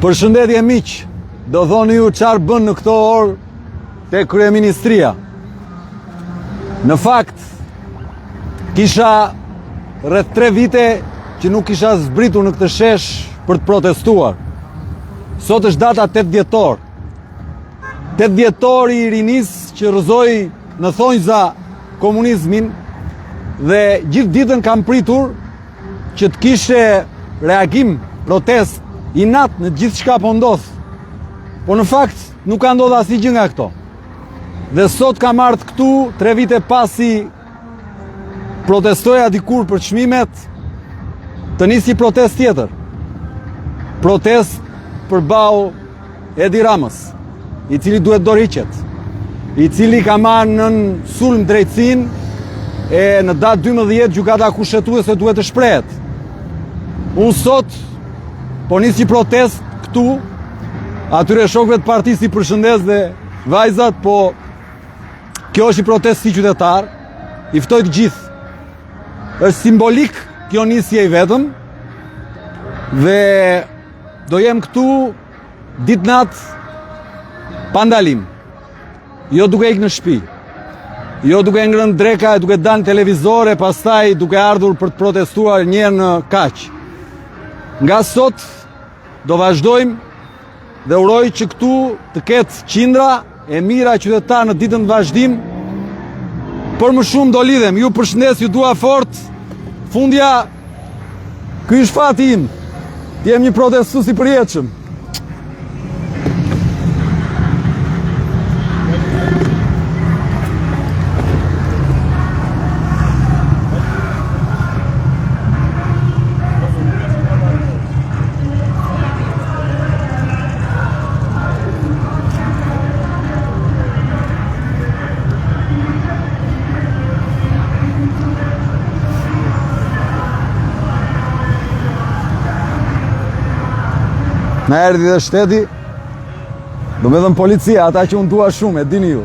Përshëndetje miq, do thoni ju çfarë bën në këto orë te kryeministria. Në fakt, kisha rreth 3 vite që nuk kisha zbritur në këtë shesh për të protestuar. Sot është data 8 dhjetor. 8 dhjetori i rinisë që rrëzoi në thonjza komunizmin dhe gjithë ditën kam pritur që të kishte reagim, protestë, inat në gjithçka po ndodh. Po në fakt nuk ka ndodhur asnjë gjë nga këto. Dhe sot kam ardhur këtu 3 vite pasi protestoja dikur për çmimet, të nis një protestë tjetër. Protestë përballë Edi Ramës, i cili duhet dorëhiqet, i cili ka marrë nën sulm drejtësinë e në datë 12 gjykata kushtetuese duhet të shprehet. Unë sot po nis një protestë këtu, atyre shokëve të partisë i përshëndes dhe vajzat, po kjo është një protestë si qytetar, i ftoj të gjithë. Është simbolik kjo nisje i vetëm dhe Do jem këtu ditë natë pa ndalim. Jo duke ikë në shtëpi. Jo duke ngrënë dreka e duke dalë në televizor e pastaj duke ardhur për të protestuar një herë në kaq. Nga sot do vazhdojmë dhe uroj që këtu të ketë qindra e mijëra qytetarë në ditën në vazhdim. Për më shumë do lidhem. Ju përshëndes, ju dua fort. Fundja, ky është fati im. Të jem një protestues i përjetshëm. Na erdhi dhe shteti, domethënë policia, ata që unë dua shumë, e dini ju.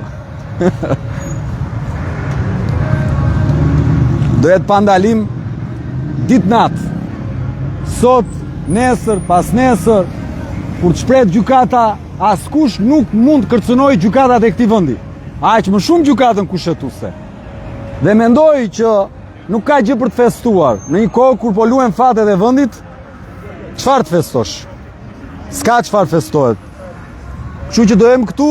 Do jetë pa ndalim, ditë natë, sot, nesër, pasnesër, kur të shprehet gjykata, askush nuk mund të kërcënojë gjykatat e këtij vendi. Aq më shumë gjykatën kushtetuese. Dhe mendoj që nuk ka gjë për të festuar. Në një kohë kur po luhen fatet e vendit, çfarë të festosh? S'ka çfarë festohet. Kështu që do jem këtu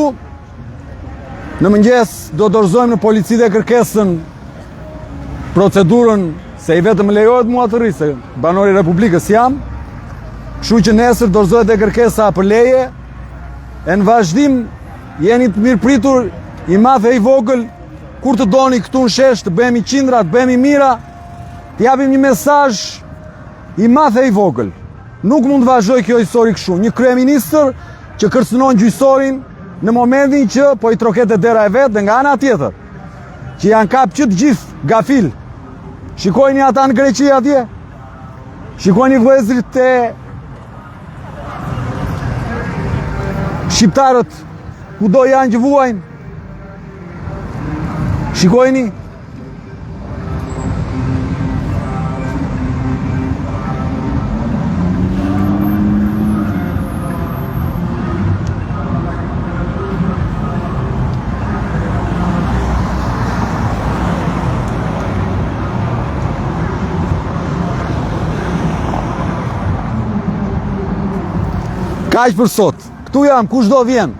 në mëngjes do dorëzojmë në polici dhe kërkesën procedurën se i vetëm më lejohet mua të rri se banor i Republikës jam. Kështu që nesër dorëzohet dhe kërkesa për leje e në vazhdim jeni të mirëpritur i madh e i vogël kur të doni këtu në shesh të bëhemi qindra, të bëhemi mijëra, të japim një mesazh i madh e i vogël. Nuk mund të vazhdojë kjo histori kështu. Një kryeministër që kërcënon gjyqësorin në momentin që po i troket te dera e vet dhe nga ana tjetër, që janë kap që të gjithë gafil. Shikojini ata në Greqi atje. Shikojini vëllezërit e shqiptarët kudo janë që vuajnë. Shikojini Kaq për sot. Këtu jam, kushdo vjen.